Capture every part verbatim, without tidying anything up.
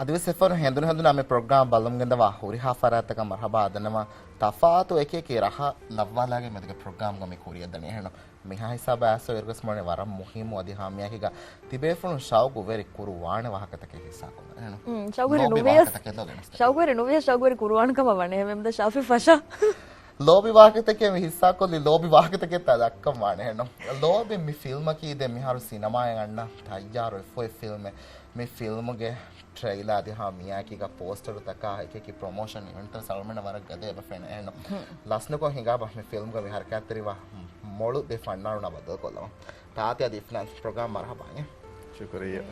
އަދިވެސް އެފަހަރު ހެނދުނު ހެނދުނާ މި ޕްރޮގްރާމް ބަލަމުން ގެންދަވާ ހުރިހާ ފަރާތްތަކަށް މަރްހަބާ ދަންނަވާ. ތަފާތު އެކި އެކި ރަހަ ލައްވާލާގެން މެދުގެ ޕްރޮގްރާމްގަ މި ކުރިއަށް ދަނީ. އެހެން މިހާ ހިސާބަށް އައިސް އިރުގަސް މޮޅެ ވަރަށް މުހިއްމު އަދި ހާމިޔާކީގަ ތިބޭފުޅުން ޝައުގުވެރި ކުރުވާނެ ވާހަކަތަކެއް ހިއްސާކޮށްލަން. އެހެން ހުން، ޝައުގުވެރި ލޯބި ނުވިޔަސް، ވާހަކަތަކެއް ދޯ ގެނެސް. ޝައުގުވެރި ނުވިޔަސް ޝައުގުވެރި ކުރުވާނެ ކަމަށް ވަނީ. އެހެންވެ ޝާފި ފަށާ. ލޯބި ވާހަކަތަކެއް މި ހިއްސާކޮށްލި، ލޯބި ވާހަކަތަކެއް ތާ ދައްކަން ވާނެ. އެހެން ލޯބި މި ފިލްމަކީ ދެން މިހާރު ސިނަމާއަށް އަންނަ ތައްޔާރު އެއްފޮތް ފިލްމެއް. މި ފިލްމުގެ ޓްރެއިލާ އަދި ހާމިޔާއަކީގަ ޕޯސްޓަރުތަކާ އެކި އެކި ޕްރޮމޯޝަން އިވެންޓްތައް ސަލްމަން ވަރަށް ގަދަ އެބަ ފެނޭ. އެހެން ހުން. ލަސްނުކޮށް ހިނގާބަ މި ފިލްމްގަ މި ހަރަކާތްތެރިވާ މޮޅު ދެ ފަންނާނުންނާ ބައްދަލުކޮށްލަމުން. ތާތި އަދި އިފްނާޒް ޕްރޮގްރާމް މަރްހަބާ. ޝުކުރިއްޔާ.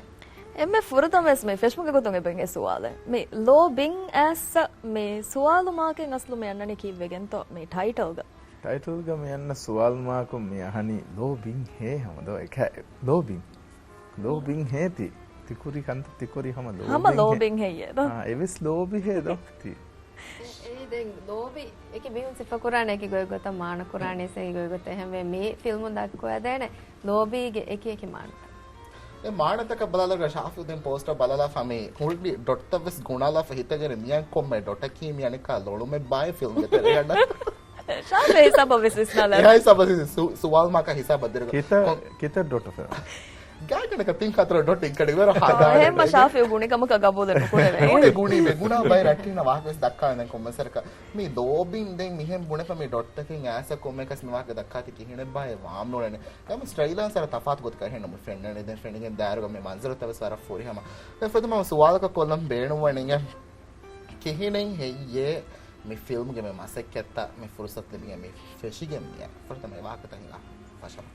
އެންމެ ފުރަތަމަވެސް މި ފެށުމުގެ ގޮތުން އެބަ އެނގޭ ސުވާލެއް. މި ލޯ ބިން އައިސް މި ސުވާލު މާކެއް އަސްލު މި އަންނަނީ ކީއްވެގެންތޯ މި ޓައިޓަލްގަ؟ ޓައިޓަލްގަ މި އަންނަ ސުވާލު މާކުން މި އަހަނީ ލޯ ބިން ހޭ ހަމަ ދޯ އެކަ-، ލޯ ބިން. ލޯ ބިން ހޭ ތި. ތި ކުރި ކަންތައް ތި ކުރި ހަމަ ލޯ ހަމަ ބިން ލޯ ހޭ. ބިން ހެއްޔޭ ދޯ؟ އާ، އެވެސް ލޯބި ހޭ ދޯ ތި. އެ، އެއީ ދެން ލޯބި އެކި މީހުން ސިފަކުރާނެ އެކި ގޮތް ގޮތަށް މާނަކުރާނީ އެކި ގޮތް ގޮތަށް. އެހެންވެ މި ފިލްމުން ދައްކުވައިދޭނެ ލޯބީގެ އެކި އެކި މާނަ. އެ މާނަތަކަށް ބަލާލައިރު ޝާފި ދެން ޕޯސްޓަރ ބަލާލާފަ މި ހުޅު ޑޮޓްތައް ވެސް ގުނާލާފަ ހިތަށް ގެނެ މިޔަން ކޮންމެ ޑޮޓަކީ މި އަނެއްކާ ލޮޅުމެއް ބާއި ފިލްމްގެ ތެރެއަށް. ޝާފި ހިސާބަށް ވެސް ވިސްނާލާ. އެހާ ހިސާބަށް ވެސް ސު-، ސުވާލު މާކާ ހިސާބަށް ދިރުގަ. ކިތަ-، ކޮން-، ކިތައް ޑޮޓު ފެނުނު؟ ގާތްގަނޑަކަށް ތިން ހަތަރު ޑޮޓް އިންކަޑި ވަރަށް ހާދާ. އެހެންމަ ޝާފި ގުނި ކަމަކަށް ގަބޫލެއް ނުކުރެވޭ. ނޫނޭ ގުނީ މެ ގުނާ ބައި ރައްޓިހިނަ ވާހަކަ ވެސް ދައްކާ ދެން ކޮންމެސް ސަރަކަށް. މި ލޯބިން ދެން މިހެން ބުނެފަ މި ޑޮޓްތަކެއް އައިސަ ކޮންމެކަސް މި ވާހަކަ ދައްކާތި ކިހިނެއް ބާއޭ ވާމް ނޫޅެނެ. ކަމަ ސްޓްރެއިލާ ސަރ ތަފާތު ގޮތަކަށް ހެންނަމު ފެންނަނީ ދެން ފެނިގެން ދާއިރުގަ މި މަންޒަރުތައް ވެސް ވަރަށް ފުރިހަމަ. އެ ފުރަތަމަ ސުވާލަކަށް ކޮށްލަން ބޭނުންވަނީ ކިހިނެއް ހެއްޔޭ މި ފިލްމްގެ މި މަސައްކަތްތައް މި ފުރުސަތު ލިބިގެން މި ފެށިގެން މިއަށް ފުރަތަމަ އެ ވާހަކަތައް ހިނގާ ފަށަމަ.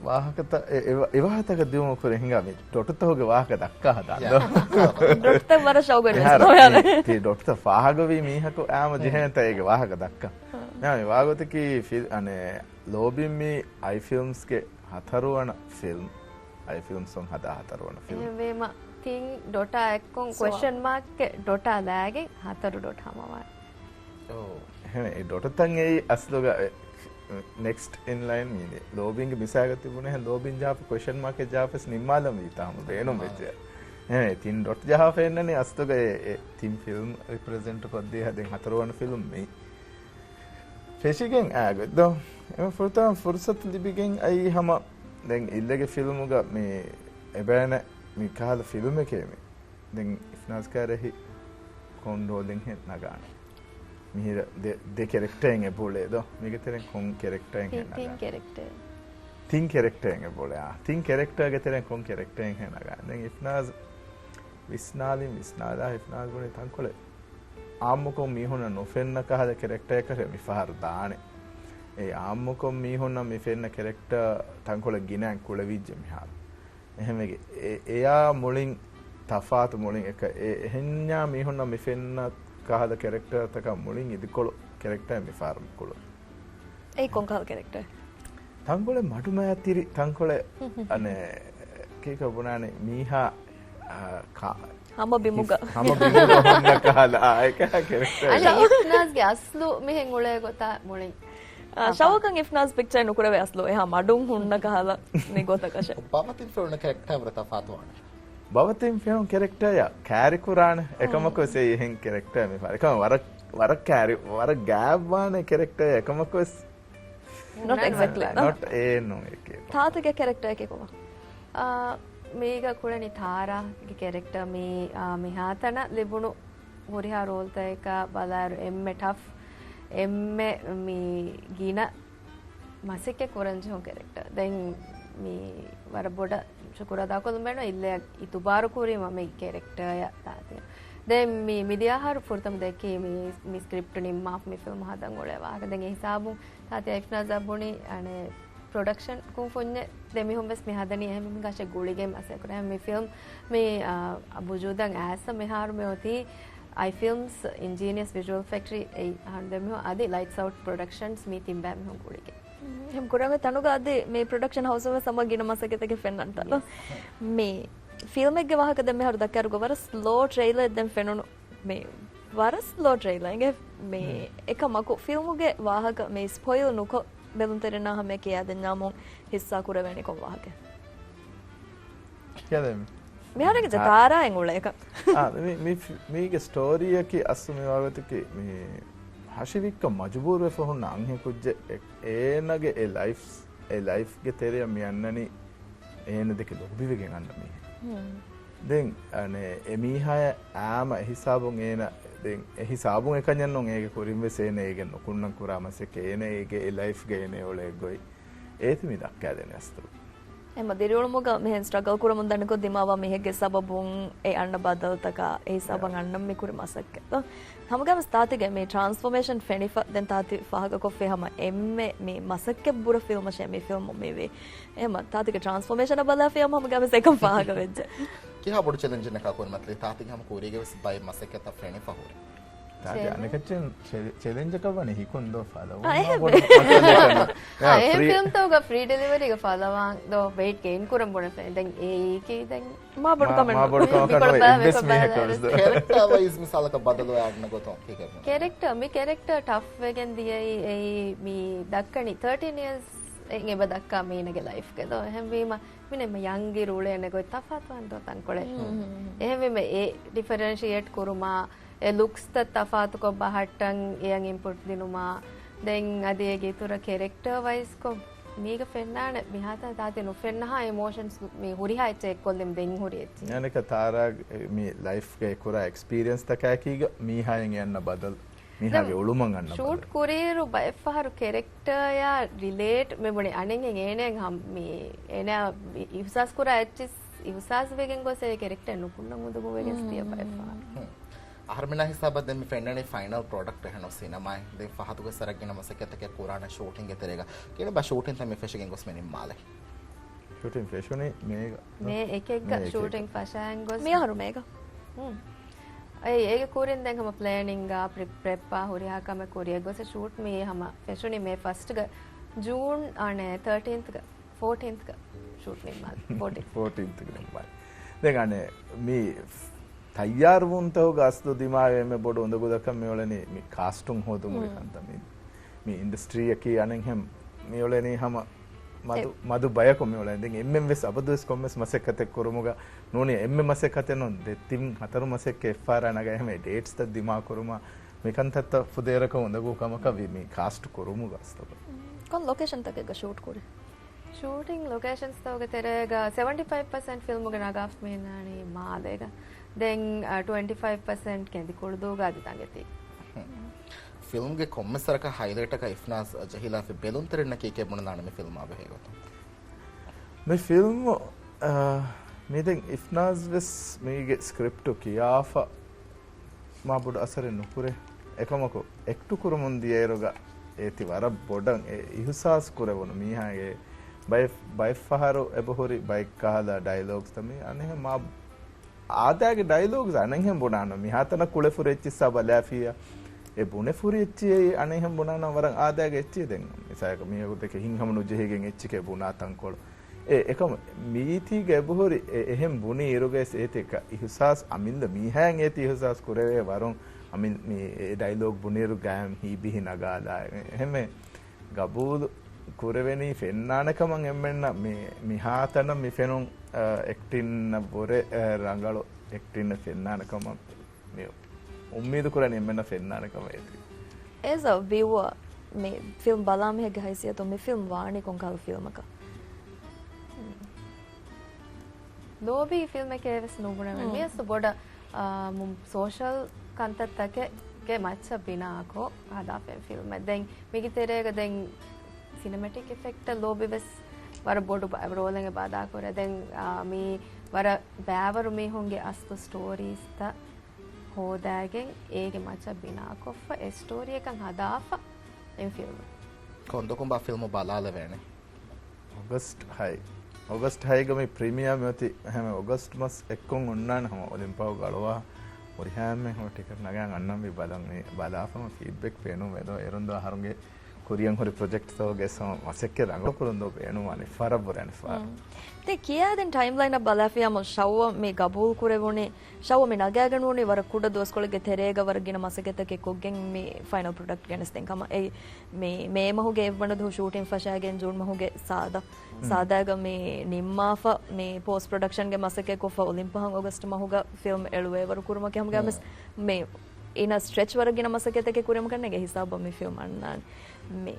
ވާހަކަތައް އެ-، އެ-، އެ ވާހަކަތަކަށް ދިއުމަށް ކުރެ ހިނގާ މި ޑޮޓުތަކުގެ ވާހަކަ ދައްކާ ހަދާން ދޯ. ޑޮޓުތައް ވަރަށް ޝައުގުވެރި އެހާރު ވެސް ތި، ތި ޑޮޓުތައް ފާހަގަވީ މީހަކު އާމަ ޖެހޭނެތަ އޭގެ ވާހަކަ ދައްކަން. މި ވާގޮތަކީ ފި-، އަނެ، ލޯބިން މި އައި ފިލްމްސްގެ ހަތަރުވަނަ ފިލްމް. އައި ފިލްމްސް ހަދާ ހަތަރުވަނަ ފިލްމް. އެހެންވީމަ ތިން ޑޮޓާ އެއްކޮށް ސުވާ- ކޮއެސްޗަން މާކް ޑޮޓާ ލާގެން ހަތަރު ޑޮޓް ހަމަވާނެ. އޯ. އެހެން އެ ޑޮޓުތައް އެއީ އަސްލުގަ އެ، ނެކްސްޓް އިން ލައިން މީނީ. ލޯބިންގެ މިސާލަކަށް ތިބުނެހެން ލޯބިން ޖާފަ ކޮއެސްޗަން މާކެއް ޖާފަސް ނިންމާލަން ވީތާ ހަމަ ބޭނުން ވެއްޖެ. އެހެން ތިން ޑޮޓް ޖަހާފަ އެންނަނީ އަސްލުގަ އެ، އެ ތިން ފިލްމް ރިޕްރެޒެންޓް ކޮށްދީ ހަދެން ހަތަރުވަނަ ފިލްމް މީ. ފެށިގެން އާގޮތް ދޯ. އެމަ ފުރަތަމަ ފުރުސަތު ލިބިގެން އައީ ހަމަ ދެން އިއްލެގެ ފިލްމުގަ މި އެބައިނަ މި ކަހަލަ ފިލްމެކޭ މި. ދެން އިފްނާޒް ކާރެހި ކޮން ރޯލެއްހެން ނަގާނެ. މިހިރަ ދެ، ދެ ކެރެކްޓަރެއް އެބުޅޭ ދޯ. މީގެ ތެރެއިން ކޮން ކެރެކްޓަރެއްހެން ތިން، ތިން ނަގާނެ. ކެރެކްޓަރ. ތިން ކެރެކްޓަރެއް އެބުޅޭ. އާ، ތިން ކެރެކްޓަރގެ ތެރެއިން ކޮން ކެރެކްޓަރެއްހެން ނަގާނެ. ދެން އިފްނާޒް ވިސްނާލިން ވިސްނާލާ އިފްނާޒް ބުނި ތަންކޮޅެއް އާއްމުކޮށް މީހުންނަށް ނުފެންނަ ކަހަލަ ކެރެކްޓަރެއް ކަށެއް މިފަހަރު ދާނެ. އެ އާއްމުކޮށް މީހުންނަށް މި ފެންނަ ކެރެކްޓަރ ތަންކޮޅެއް ގިނައިން ކުޅެވިއްޖެ މިހާރު. އެހެންވެގެ އެ، އެޔާ މުޅިން ތަފާތު މުޅިން އެކަ، އެ، އެހެންޏާ މީހުންނަށް މި ފެންނަ ކަހަލަ ކެރެކްޓަރތަކަށް މުޅިން އިދިކޮޅު ކެރެކްޓަރެއް މިފަހަރު ކުޅުން. އެއީ ކޮންކަހަލަ ކެރެކްޓަރެއް؟ ތަންކޮޅެއް މަޑުމައިތިރި ތަންކޮޅެއް އަނެއް ކީކަ ބުނާނެ މީހާ، އާ، ކާ-، ހަމަ ބިމުގަ. ހިސް-، ހަމަ ބިމުގަ ހުންނަ ކަހަލަ، އާ، އެކަހަ ކެރެކްޓަރ. އަނެއް އިފްނާޒްގެ އަސްލު މިހެން އުޅޭ ގޮތާ މުޅިން. އާ، އަފާ. ޝައުކަން އިފްނާޒް ޕިކްޗަރ ނުކުރެވޭ އަސްލު. އެހާ މަޑުން ހުންނަ ކަހަލަ މި ގޮތަކަށެއް. ބަވަތިން ފެނުނު ކެރެކްޓަރ ވަރަށް ތަފާތުވާނެ. ބަވަތިން ފެނުނު ކެރެކްޓަރ ކާރި ކުރާނެ. އެކަމަކު އެ އެހެން ކެރެކްޓަރ މި ފަރިކަމ ވަރަށް، ވަރަށް ކާރި، ވަރަށް ގާބްވާނެ ކެރެކްޓަރ އެކަމަކު ވެސް Not exactly. Not އޭނު އެކޭ. ތާތަގެ ކެރެކްޓަރ އެކޭ ކޮބާ؟ އާ، މީގަ ކުޅެނި ތާރާގެ ކެރެކްޓަރ މީ، އާ، މިހާތަނަށް ލިބުނު ހުރިހާ ރޯލްތަކަކާ ބަލާއިރު އެންމެ ޓަފް، އެންމެ މި ގިނަ މަސައްކަތް ކުރަން ޖެހުނު ކެރެކްޓަރ. ދެން މި ވަރަށް ބޮޑަށް ޝުކުރު އަދާކޮށްލުން ބޭނުން އިއްލެއަށް އިތުބާރު ކުރީމަ މި ކެރެކްޓަރއަށް ތާތި. ދެން މި، މިދިޔަ އަހަރު ފުރަތަމަ ދެއްކީ މި، މި ސްކްރިޕްޓް ނިންމާފަ މި ފިލްމް ހަދަން އުޅޭ ވާހަކަ. ދެން އެ ހިސާބުން ތާތި އިފްނާޒް ބުނި، އަނެއް ޕްރޮޑަކްޝަން ކުންފުންޏެއް ދެމީހުން ވެސް މި ހަދަނީ އެހެން މީހުން ކަށެއް ގުޅިގެން މަސައްކަތް ކުރާ. މި ފިލްމް މި، އާ، ވުޖޫދަށް އައިސް މިހާރު މި އޮތީ އައި ފިލްމްސް، އިންޖީނިއަސް ވިޖުއަލް ފެކްޓްރީ އެއީ އަހަން ދެމީހުން އަދި ލައިޓްސް އައުޓް ޕްރޮޑަކްޝަންސް މި ތިން ބައިމީހުން ގުޅިގެން. އެހެން ކުރެވޭ ތަނުގަ އަދި މި ޕްރޮޑަކްޝަން ހައުސް ވެސް ހަމަ ގިނަ މަސައްކަތެއް ފެންނަންތަ؟ މި ފިލްމެއްގެ ވާހަކަ ދެން މިހާރު ދައްކާއިރުގަ ވަރަށް ސްލޯ ޓްރެއިލަރެއް ދެން ފެނުނު. މި ވަރަށް ސްލޯ ޓްރެއިލަރ އިނގޭ މި އެކަމަކު ފިލްމުގެ ވާހަކަ މި ސްޕޮއިލް ނުކޮށް ބެލުންތެރިންނާ ހަމަޔަކީ އާދެންޏާމުން ހިއްސާ ކުރެވޭނީ ކޮން ވާހަކަ؟ ކިޔާދޭ މި. މިހާރުގެ ތާ- ތާރާއެއް އުޅޭކަން. އާ، މި، މި، މީގެ ސްޓޯރީއަކީ އަސްލު މި ވާގޮތަކީ މި ހަށި ވިއްކަން މަޖުބޫރުވެފަ ހުންނަ އަންހެން ކުއްޖެއް އެ-، އޭނަގެ އެ ލައިފް، އެ ލައިފްގެ ތެރެއަށް މި އަންނަނީ އޭނަ ދެކެ ލޯބިވެގެން އަންނަ މީހެއް. ދެން އަނެ އެ މީހާޔަށް އާމަ އެ ހިސާބުން އޭނަ، ދެން އެ ހިސާބުން އެކަންޏެއް ނޫން އޭގެ ކުރިން ވެސް އޭނަ އޭގެ ނުކުންނަން ކުރާ މަސައްކަތް އޭނަ އޭގެ އެ ލައިފްގަ އޭނަ އުޅޭ ގޮތް އޭތި މި ދައްކާދޭނެ އަސްލު. އެމަ ދިރިއުޅުމުގަ މިހެން ސްޓްރަގަލް ކުރަމުން ދަނިކޮށް ދިމާވާ މީހެއްގެ ސަބަބުން އެ އަންނަ ބަދަލުތަކާ އެ ހިސާބަށް އަންނަން މި ކުރި މަސައްކަތް. ހަމަގައިމުވެސް ތާތިގެ މި ޓްރާންސްފޯމޭޝަން ފެނިފަ ދެން ތާތި ފާހަގަކޮށްފި ހަމަ އެންމެ މި މަސައްކަތް ބުރަ ފިލްމަށޭ މި ފިލްމު މިވީ. އެމަ ތާތިގެ ޓްރާންސްފޯމޭޝަނަށް ބަލާފި ހަމަ ހަމަގައިމުވެސް އެކަން ފާހަގަވެއްޖެ. ކިހާ ބޮޑު ޗެލެންޖެއް ނަކާ ކުރިމަތިލީ ތާތިގެ ހަމަ ކުރީގެ ވެސް ބައެއް މަސައްކަތްތައް ފެނިފަ ހުރި. ތާތި ޗެލެންޖް. އަނެކައްޗެއް ޗެ-، ޗެލެންޖެކަށް ވަނީ ހިކުން ދޯ ފާލަވާ. އާ، އެހެން. މާ ބޮޑު ކޮންޓްރޯލެއް ކަން. އާ، އެހެން ފްރީ. ފިލްމްތަކުގަ ފްރީ ޑެލިވަރީގަ ފާލަވާން ދޯ ވެއިޓް ގެއިން ކުރަން ބުނެފަ. ދެން އެއީކީ ދެން މާ ބޮޑު މާ، ކަމެއް މާ ނޫން. ބޮޑު ކަމަކަށް މިކޮޅަށް ނުވޭ. ބާ އިންވެސްޓް ވެފަ މީހަކަށް ބާލާ ވެސް ދޯ. ކެރެކްޓާ ވައިޒް މިސާލަކަށް ބަދަލުވާ އަޑު ނަގޮތޯ ކީކޭ؟ ކެރެކްޓާ، މި ކެރެކްޓާ ޓަފް ވެގެން ދިޔައީ އެއީ މި ދައްކަނީ ތާޓީން އިޔާސް އެ އެބަ ދައްކާ މީނަގެ ލައިފްގެ ދޯ. އެހެންވީމަ މިނެ މަ ޔަންގިރު އުޅޭނެ ގޮތް ތަފާތުވާން ދޯ ތަންކޮޅެއް. ހުން. އެހެންވީމަ އެ ޑިފަރެންޝިއޭޓް ކުރުމާ، އެ ލުކްސްތައް ތަފާތުކޮށް ބަހައްޓަން އެޔަށް އިންޕުޓް ދިނުމާ، ދެން އަދި އޭގެ އިތުރަށް ކެރެކްޓާ ވައިޒްކޮށް މީގަ ފެންނާނެ މިހާތަނަށް ތާތި ނުފެންނަހާ އިމޯޝަންސް މި ހުރިހާ އެއްޗެއް އެއްކޮށްލީމަ ދެން ހުރި އެއްޗެއް. އަނެކަ ތާރާ މި ލައިފްގައި ކުރާ އެކްސްޕީރިއަންސްތަކާއެކީގަ މީހާއިން އެ އަންނަ ބަދަލު، މީހާގެ ދެން އުޅުމަށް އަންނަ ޝޫޓް ބަދަލު. ކުރިއިރު ބައެއްފަހަރު ކެރެކްޓާޔާ ރިލޭޓް މި ބުނި އަނެއްހެން އޭނައަށް ހަމް-، މި އޭނައަށް އިހުސާސް ކުރާ އެއްޗިސް އިހުސާސް ވެގެން ގޮސް އެ ކެރެކްޓާ ނުކުންނަ އުނދަގޫ ވެގެން ތިޔަ ބައެއްފަހަރު. ހުން. އަހަރުމެންނާ ހިސާބަށް ދެން މި ފެންނަނީ ފައިނަލް ޕްރޮޑަކްޓް އެހެން ސިނަމާއެއް. ދެން ފަހަތުގެ ސަރަށް ގިނަ މަސައްކަތްތަކެއް ކުރާނެ ޝޫޓިންގެ ތެރޭގަ. ކިހިނެއްބާ ޝޫޓިންތައް މި ފެށިގެން ގޮސް މި ނިންމާލެ؟ ޝޫޓިން ފެށުނީ މޭގަ. މޭ އެކެއްގަ މޭ އެކެއްގަ. ޝޫޓިން ފަށައިން ގޮސް. މިއަހަރު މޭގަ. ހުން. އެ، އޭގެ ކުރިން ދެން ހަމަ ޕްލޭނިންގ، ޕްރި-، ޕްރެޕްއާ ހުރިހާ ކަމެއް ކުރިއަށް ގޮސް ޝޫޓް މި ހަމަ ފެށުނީ މޭ ފަސްޓްގަ ޖޫން އަނެއް ތާޓީންތްގަ. ފޯޓީންތްގަ ޝޫޓް ނިންމާލި. ފޯޓީން. ފޯޓީންތްގަ ނިންމާލި. ދެން އަނެއް މި ތައްޔާރުވުންތަކުގަ އަސްލު ދިމާވެ އެންމެ ބޮޑު އުނދަގޫތަކަށް މިއުޅެނީ މި ކާސްޓުން ހޯދުމުގެ ކަންތައް. މި، މި އިންޑަސްޓްރީއަކީ އަނެއްހެން މިއުޅެނީ ހަމަ މަދު، އެ، މަދު ބަޔަކު މިއުޅެނީ. ދެން އެންމެން ވެސް އަބަދުވެސް ކޮންމެސް މަސައްކަތެއް ކުރުމުގަ ނޫނީ އެންމެ މަސައްކަތެއް ނޫން. ދެ ތިން ހަތަރު މަސައްކަތް އެއްފަހަރާ ނަގާ އެހެން ޑޭޓްސްތައް ދިމާ ކުރުމަށް މިކަންތައްތައް ފުދޭވަރަކަށް އުނދަގޫ ކަމަކަށް ވި މި ކާސްޓް ކުރުމުގަ އަސްލު. ކޮން ލޮކޭޝަންތަކެއްގަ ޝޫޓް ކުރީ؟ ޝޫޓިން ލޮކޭޝަންސްތަކުގެ ތެރޭގަ ސެވެންޓީ ފައިވް ޕަސެންޓް ފިލްމުގެ ނަގާފަ މި އިންނާނީ މާލޭގަ. ދެން، އަ، ޓްވެންޓީ ފައިވް ޕަސެންޓް ކެނދިކުޅުދޫގަ އަދި ދަނގެތީ. ފިލްމްގެ ކޮންމެ ސަރަކަށް ހައިލައިޓަކަށް އިފްނާޒް ޖެހިލާފި ބެލުންތެރިންނަކީ ކޭ ބުނަންދާނެ މި ފިލްމާ ބެހޭ ގޮތުން؟ މި ފިލްމު، އަ، މި ދެން އިފްނާޒް ވެސް މީގެ ސްކްރިޕްޓު ކިޔާފަ މާ ބޮޑު އަސަރެއް ނުކުރޭ. އެކަމަކު، އެކްޓު ކުރަމުން ދިޔައިރުގަ އޭތި ވަރަށް ބޮޑަށް އެ އިހުސާސް ކުރެވުނު މީހާގެ ބައެއް، ބައެއްފަހަރު އެބަހުރި ބައެއް ކަހަލަ ޑައިލޮގްސްތައް މީ އަނެއްހެން މާ އާދައިގެ ޑައިލޮގްސް އަނެއްހެން ބުނާނަ މިހާތަނަށް ކުޅެފުރި އެއްޗިއްސާ ބަލާފިއްޔާ. އެ ބުނެފުރި އެއްޗިއްޔާ އަނެއްހެން ބުނާނަ ވަރަށް އާދައިގެ އެއްޗިއްޔާ. ދެން މިސާލަކަށް މީހަކު ދެކެ ހިތްހަމަ ނުޖެހިގެން އެއްޗެކޭ ބުނާ ތަންކޮޅު. އެ، އެކަމަ މީތީގަ އެބަހުރި އެ، އެހެން ބުނި އިރުގައިސް އޭތި އެކަ އިހުސާސް އަމިއްލަ މީހާއިން އޭތި އިހުސާސް ކުރެވޭ ވަރުން އަމިއްލަ މި އެ ޑައިލޮގް ބުނިއިރު ގާތް ހީބިހި ނަގާލާ އެ، އެހެންމެ ގަބޫލު ކުރެވެނީ ފެންނާނެ ކަމަށް އެންމެންނަށް މި، މިހާތަނަށް މި ފެނުން، އަ، އެކްޓިންއަށް ވުރެ، އަ، ރަނގަޅު އެކްޓިންއެއް ފެންނާނެ ކަމަށް މި އުއްމީދު ކުރަނީ އެންމެންނަށް ފެންނާނެ ކަމަށް އޭތި. އޭޒް އަ ވިއުއާ، މި ފިލްމް ބަލާ މީހެއްގެ ހައިސިއްޔަތުން މި ފިލްމް ވާނީ ކޮންކަހަލަ ފިލްމަކަށް؟ ލޯބީ ފިލްމެކޭ ވެސް ނުބުނެވެން. މިއަސް ބޮޑަށް، އާ، މު-، ސޯޝަލް ކަންތައްތަކެއްގެ މައްޗަށް ބިނާކޮށް ހަދާފައި ފިލްމެއް. ދެން މީގެ ތެރޭގަ ދެން ސިނެމެޓިކް އިފެކްޓަށް ލޯބި ވެސް ވަރަށް ބޮޑު ބަ-، ރޯލެއް އެބަ އަދާކުރޭ. ދެން، އާ، މީ ވަރަށް ބައިވަރު މީހުންގެ އަސްލު ސްޓޯރީސްތައް ހޯދާގެން އޭގެ މައްޗަށް ބިނާކޮށްފަ އެ ސްޓޯރީއަކަށް ހަދާފަ އިން ފިލްމު. ކޮންދުކުން ބާ ފިލްމު ބަލާލެވޭނެ؟ އޮގަސްޓް ހައި. އޮގަސްޓް ހައިގަ މި ޕްރިމިއާ މިއޮތީ ހަމަ އޮގަސްޓް މަސް އެއްކޮށް އޮންނާނެ ހަމަ އޮލިމްޕާގު ގަޅުވާ ހުރިހާ އެންމެން ހަމަ ޓިކެޓް ނަގާން އަންނަންވީ ބަލަން މި ބަލާފަ ހަމަ ފީޑްބެކް ފެނުން ވެދޯ އޭރުން ދޯ އަހަރުންގެ ކުރިއަށް ހުރި ޕްރޮޖެކްޓްތަކުގެ ސަމަ މަސައްކަތް ރަނގަޅުކުރަން ދޯ ބޭނުންވާނެ. ފަރަށް ބުރަނި ފަ. މް. ތޭ ކިޔާދިން ޓައިމްލައިން އަށް ބަލާފިޔާމު ޝައުވަ މި ގަބޫލް ކުރެވުނީ، ޝައުވަ މި ނަގާގެން ވުނީ ވަރަށް ކުޑަ ދުވަސްކޮޅެއްގެ ތެރޭގަ ވަރަށް ގިނަ މަސައްކަތްތަކެއް ކޮށްގެން މި ފައިނަލް ޕްރޮޑަކްޓް ގެނެސްދިން ކަމަށް. އެ މި މޭ މަހުގެ އެއްވަނަ ދުވަހު ޝޫޓިން ފަށާގެން ޖޫން މަހުގެ ސާދަ، މް. ސާދާގަ މި ނިންމާފަ މި ޕޯސްޓް ޕްރޮޑަކްޝަންގެ މަސައްކަތް ކޮށްފަ އޮލިން ފަހުން އޮގަސްޓް މަހުގަ ފިލްމް އެޅުވޭ ވަރު ކުރުމަކީ ހަމަގައިމުވެސް މް. މި އިނަ ސްޓްރެޗް ވަރަށް ގިނަ މަސައްކަތްތަކެއް ކުރިމަކަށް ނެގޭ ހިސާބަށް މި ފިލްމް އަންނާނެ. މި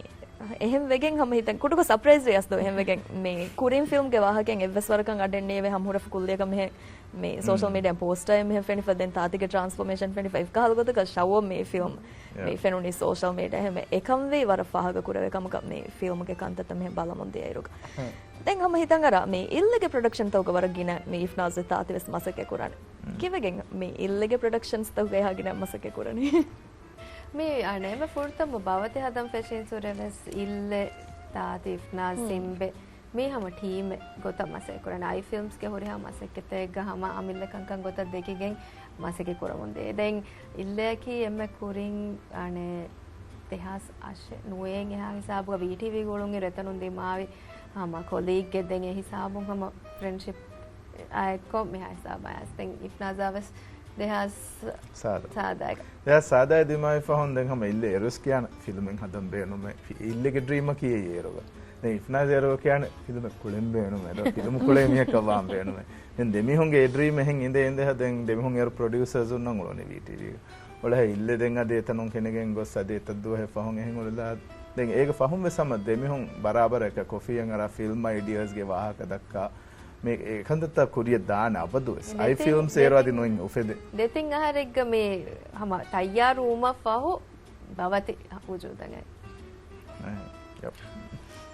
އެހެން ވެގެން ހަމަ ހިތަން ކުޑަކޮށް ސަޕްރައިޒް ވެ އަސްލު އެހެން ވެގެން މި ކުރިން ފިލްމްގެ ވާހަކައެއް އެއްވެސް ވަރަކަށް އަޑެއް ނޭވެ ހަމަ ހުރަފު ކުއްލިއަކަށް މިހެން މި ސޯޝަލް މީޑިއާ ޕޯސްޓާ އެ މިހެން ފެނިފަ ދެން ތާތިގެ ޓްރާންސްފޯމޭޝަން ފެނިފަ އެފް ކަހަލަ ގޮތަކަށް ޝައުވަ މި ފިލްމް މި ފެނުނީ ސޯޝަލް މީޑިއާ ހެމެ އެކަންވީ ވަރަށް ފާހަގަ ކުރެވޭ ކަމަކަށް މި ފިލްމްގެ ކަންތައްތައް މިހެން ބަލަމުން ދިޔައިރުގަ. ދެން ހަމަ ހިތަން އަރާ މި އިއްލެގެ ޕްރޮޑަކްޝަންތަކުގަ ވަރަށް ގިނަ މި އިފްނާޒް ތާތިވެސް މަސައްކަތް ކުރާނެ. ކިވެގެން މި އިއްލެގެ ޕްރޮޑަކްޝަންސްތަކުގައި ހަ ގިނަ މަސައްކަތް ކުރަނީ؟ މި އަނެއް ފުރަތަމަ ބަވަތި ހަދަން ފެށިން ސުރެވެސް އިއްލެ ތާތި އިފްނާޒް ސިމްބެ މީ ހަމަ ޓީމެއް ގޮތަށް މަސައްކަތް ކުރަން. އައި ފިލްމްސްގެ ހުރިހާ މަސައްކަތެއްގަ ހަމަ އަމިއްލަ ކަންކަން ގޮތަށް ދެކިގެން މަސައްކަތް ކުރަމުން ދިޔަ. ދެން އިއްލެއަކީ އެންމެ ކުރިން އަނެއް ދެހާސް އަށެއް ނުވައެއް އެހާ ހިސާބުގަ ވީޓީވީ ގުޅުން އިރު އެތަނުން ދިމާވި ހަމަ ކޮލީގެއް ދެން އެ ހިސާބުން ހަމަ ފްރެންޑްޝިޕް އާއެއްކޮށް މިހާ ހިސާބާ އައިސް ދެން އިފްނާޒާ ވެސް ދެހާސް ސާދަ. ސާދައިގަ. ދެހާސް ސާދައި ދިމާވި ފަހުން ދެން ހަމަ އިއްލެ އެރުސް ކިޔާނެ ފިލްމެއް ހަދަން ބޭނުމޭ. ފި-، އިއްލެގެ ޑްރީމަކީ އެއީ އޭރުގަ. ދެން އިފްނާޒް އޭރުގަ ކިޔާނެ ފިލްމެއް ކުޅެން ބޭނުމޭ. ދެން ފިލްމު ކުޅޭ މީހަކަށް ވާން ބޭނުމޭ. ދެން ދެމީހުންގެ އެ ޑްރީމް އެހެން އިނދެ އިނދެ ހަ ދެން ދެމީހުން އޭރު ޕްރޮޑިއުސަރސް ހުންނަން އުޅުނީ ވީޓީވީގަ. އުޅެހޭ އިއްލެ ދެން އަދި އެތަނުން ކެނޑިގެން ގޮސް އަދި އެތައް ދުވަހެއް ފަހުން އެހެން އުޅެލާ. ދެން އޭގެ ފަހުން ވެސް ހަމަ ދެމީހުން ބަރާބަރަކަށް ކޮފީއަށް އަރާ ފިލްމް އައިޑިއާސްގެ ވާހަކަ ދައްކާ މި އެކަންތައްތައް ކުރިއަށް ދާނެ އަބަދުވެސް. އައި ދެތިން، ފިލްމްސް އޭރު އަދި ދެތިން، ނުއިން އުފެދޭ. ދެތިން އަހަރެއްގަ މި ހަމަ ތައްޔާރުވުމަށް ފަހު ބަވަތި ވުޖޫދަށް އައި. އެ، ޔަޕް.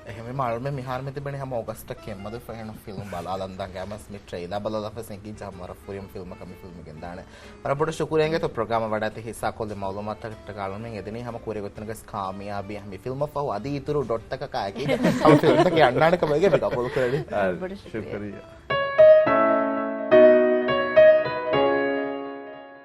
އެހެންވީމަ އަޅުމެން މިހާރު މި ތިބެނީ ހަމަ އޮގަސްޓަށް ކެތްމަދު ފެހެނު ފިލްމް ބަލާލަން ދާން ގައިމަސް މި ޓްރެއިލާ ބަލާލާފަސް އެނގިއްޖެ ހަމަ ވަރަށް ފުރިހަމަ ފިލްމަކަށް މި ފިލްމް ގެންދާނެ. ވަރަށް ބޮޑަށް ޝުކުރިއްޔާ އިނގޭތޯ ޕްރޮގްރާމަށް ވަޑައިގަތް ހިއްސާކޮށްލި މައުލޫމާތުތަކަށް އަޅުމެން އެދެނީ ހަމަ ކުރިއަށް އޮތްތަނުގަސް ކާމިޔާބީ މި ފިލްމަށް ފަހު އަދި އިތުރު ޑޮޓްތަކަކާއެކީ ހަމަ ފިލްމްތަކެއް އަންނާނެ ކަމަށް އެނގޭ ގަބޫލު ކުރަނީ. އާ، ބޮޑަށް ޝުކުރިއްޔާ. ޝުކުރިއްޔާ.